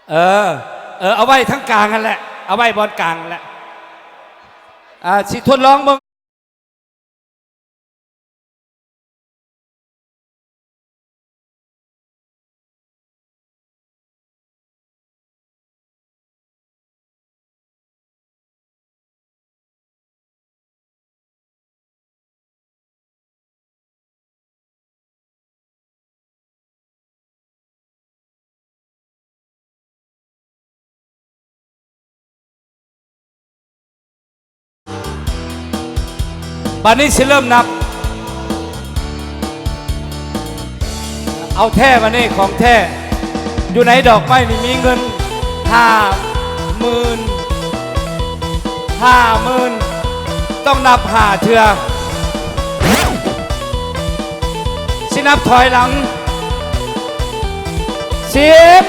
ເອີ ເອີ ເອົາໄວ້ທາງກາງຫັ້ນແຫຼະ ເອົາໄວ້ບ່ອນກາງຫັ້ນແຫຼະ. ອ່າ ຊິທົດລອງເບິ່ງ. ບາດນີ້ຊິເລີ່ມນັບ. ເອົາແທ້ບາດນີ້ ຂອງແທ້. ຢູ່ໃນດອກໄມ້ນີ້ມີເງິນຫ້າໝື່ນ ຫ້າໝື່ນ ຕ້ອງນັບຫ້າເທື່ອ. ຊິນັບຖອຍຫຼັງ ສິບ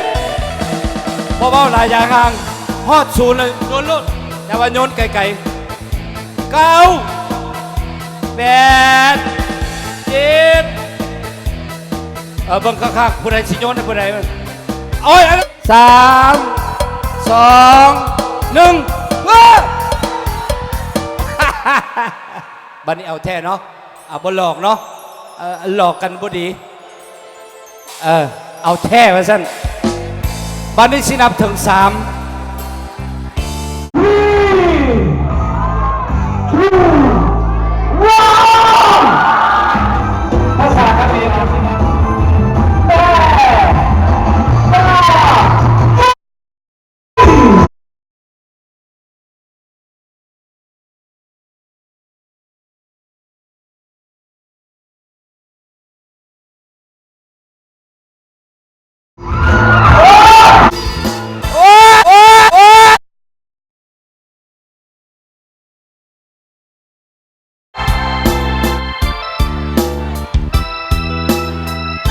ບໍ່ເວົ້າຫຼາຍຢາຍຫ່າງ ຮອດສູນເລີຍ ໂຍນໂລດ ແຕ່ວ່າໂຍນໄກໆ. ເກົ້າ ແປດ ເຈັດ ເອີ ເບິ່ງຄັກໆ ຜູ້ໃດຊິໂຍນໃຫ້ຜູ້ໃດ. ໂອ້ຍ ສາມ ສອງ ໜຶ່ງ ເອີ ບາດນີ້ເອົາແທ້ເນາະ ເອົາ ບໍ່ຫຼອກເນາະ ເອີ ຫຼອກກັນບໍ່ດີ. ເອີ ເອົາແທ້ວ່າຊັ້ນ. ບາດນີ້ຊິນັບເຖິງສາມ.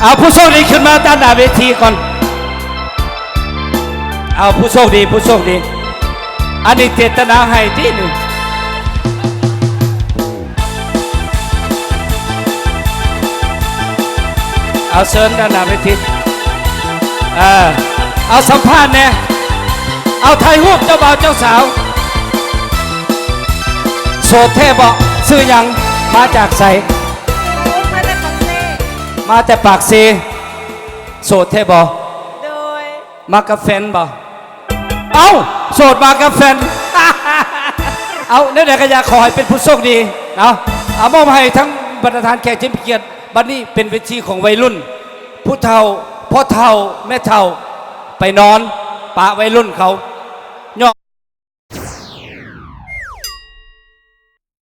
ເອົາ ຜູ້ໂຊກດີຂຶ້ນມາດ້ານໜ້າເວທີກ່ອນ. ເອົາ ຜູ້ໂຊກດີ ຜູ້ໂຊກດີ ອັນນີ້ເຈດຕະນາໃຫ້ຕິນີ້. ເອົາ ເຊີນດ້ານໜ້າເວທີ. ເອີ ເອົາ ສຳພາດແດ່. ເອົາ ຖ່າຍຮູບເຈົ້າບ່າວເຈົ້າສາວ. ໂສດແທ້ບໍ່? ຊື່ຫຍັງ? ມາຈາກໃສ? ມາແຕ່ປາກເຊ. ມາແຕ່ປາກເຊ. ໂສດແທ້ບໍ່? ໂດຍ. ມາກັບແຟນບໍ່? ເອົ້າ ໂສດມາກັບແຟນ. ເອົ້າ ແນວໃດກໍຢາກຂໍໃຫ້ເປັນຜູ້ໂຊກດີ. ເອົາ ເອົາ ມອບໃຫ້ທັງບັນດາທ່ານແຂກທີ່ມີກຽດ. ບັດນີ້ເປັນເວທີຂອງໄວລຸ້ນ ຜູ້ເຖົ້າ ພໍ່ເຖົ້າ ແມ່ເຖົ້າ ໄປນອນ ປະໄວລຸ້ນເຂົາ.